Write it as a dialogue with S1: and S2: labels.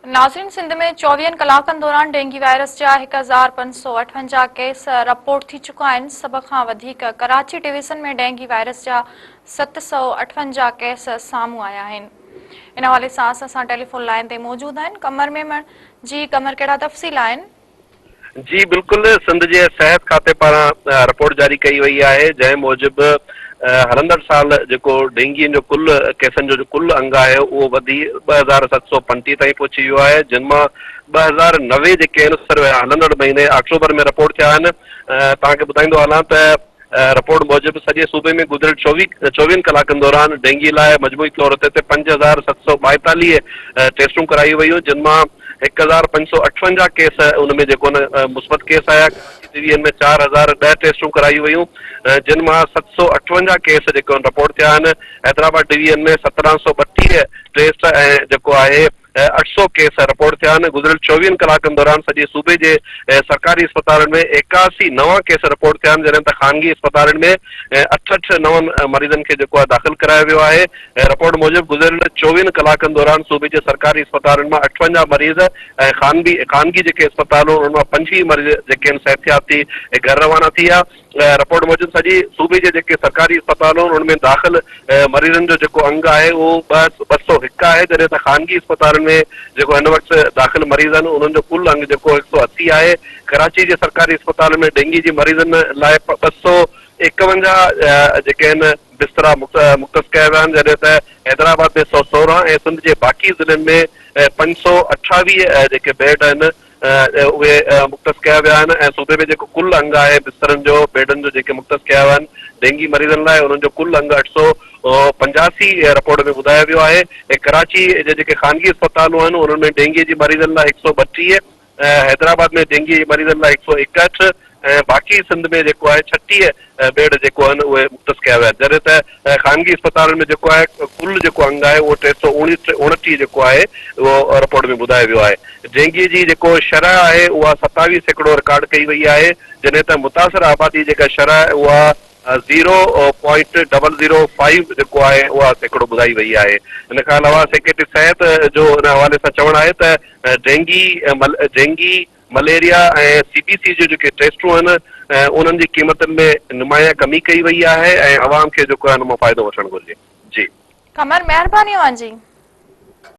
S1: ناظرين سنڌ ۾ چوويهن ڪلاڪن دوران ڊينگي وائرس جا 1558 ڪيس رپورٽ ٿي چڪا آهن، سڀ کان وڌيڪ ڪراچي ڊويزن ۾ ڊينگي وائرس جا 758 ڪيس سامهون آيا آهن. ان حوالي سان اسان سان ٽيليفون لائين تي موجود آهن قمر ميمڻ، جي قمر ڪهڙا تفصيل آهن؟
S2: جي بلڪل سنڌ جي صحت کاتي پاران رپورٽ جاري ڪئي وئي آهي جنهن موجب هلندڙ سال جيڪو ڊينگي جو ڪل ڪيسن جو ڪل انگ آهي اهو وڌي 2735 تائين پهچي ويو آهي جن مان 2090 جيڪي آهن صرف هلندڙ مهيني آڪٽوبر ۾ رپورٽ ٿيا آهن توهان کي ٻڌائيندو هلان ته رپورٽ موجب سڄي صوبي ۾ گذريل چوويهن ڪلاڪن دوران ڊينگي لاء مجموعي طور تي 5742 ٽيسٽون ڪرايون ويون جن مان 1558 ڪيس ان ۾ جيڪو مثبت ڪيس آيا، ڪراچي ڊويزن ۾ 4010 ٽيسٽون ڪرايون ويون جن مان 758 ڪيس جيڪو رپورٽ ٿيا آهن، حيدرآباد ڊويزن ۾ 1732 ٽيسٽ ۽ جيڪو آهي 800 ڪيس رپورٽ ٿيا آهن، گذريل چوويهن ڪلاڪن دوران سڄي صوبي جي سرڪاري اسپتالن ۾ 81 نوان ڪيس رپورٽ ٿيا آهن، جڏهن ته خانگي اسپتالن ۾ 68 نون مريضن کي جيڪو آهي داخل ڪرايو ويو آهي، رپورٽ موجب گذريل چوويهن ڪلاڪن دوران صوبي جي سرڪاري اسپتالن مان 58 مريض ۽ خانگي جيڪي اسپتالون انهن مان 25 مريض جيڪي آهن صحتياب ٿي گهر روانا ٿي ويا. رپورٽ موجب سڄي صوبي جي جيڪي سرڪاري اسپتالون ان ۾ داخل مريضن جو جيڪو انگ آهي اهو 201 آهي جڏهن ته خانگي اسپتالن ۾ جيڪو هن وقت داخل مريض آهن انهن جو ڪل انگ جيڪو 180 آهي ڪراچي جي سرڪاري اسپتالن ۾ ڊينگي جي مريضن لاء 251 جيڪي آهن بسترا مختص ڪيا ويا آهن جڏهن ته حيدرآباد ۾ 116 ۽ سنڌ جي باقي ضلعن ۾ 528 جيڪي بيڊ آهن اهي مختص ڪيا ويا آهن ۽ صوبي ۾ جيڪو ڪل انگ آهي بسترن جو، بيڊن جو جيڪي مختص ڪيا ويا آهن ڊينگي مريضن لاء انهن جو ڪل انگ 885 رپورٽ ۾ ٻڌايو ويو آهي ۽ ڪراچي جي جيڪي خانگي اسپتالون آهن انهن ۾ ڊينگي جي مريضن لاء 132 ۽ حيدرآباد ۾ ڊينگي جي مريضن لاء 161 ۽ باقي سنڌ ۾ جيڪو آهي 36 بيڊ جيڪو آهن اهي مختص ڪيا ويا آهن جڏهن ته خانگي اسپتالن ۾ جيڪو آهي ڪل جيڪو انگ آهي اهو 329 جيڪو آهي اهو رپورٽ ۾ ٻڌايو ويو آهي ڊينگي جي جيڪو شرح آهي اها 27% رڪارڊ ڪئي وئي آهي جڏهن ته متاثر آبادي جيڪا شرح اها zero point double zero five جيڪو آهي اها سيڪڙو ٻڌائي وئي آهي ان کان علاوه سيڪريٽري صحت جو ان حوالي سان چوڻ آهي ته dengue dengue malaria ۽ C B C جون جيڪي ٽيسٽون آهن انهن جي قيمتن ۾ نمايان ڪمي ڪئي وئي آهي ۽ عوام کي جيڪو آهي ان مان فائدو وٺڻ گهرجي. جي.
S1: قمر مهرباني اوهان جي.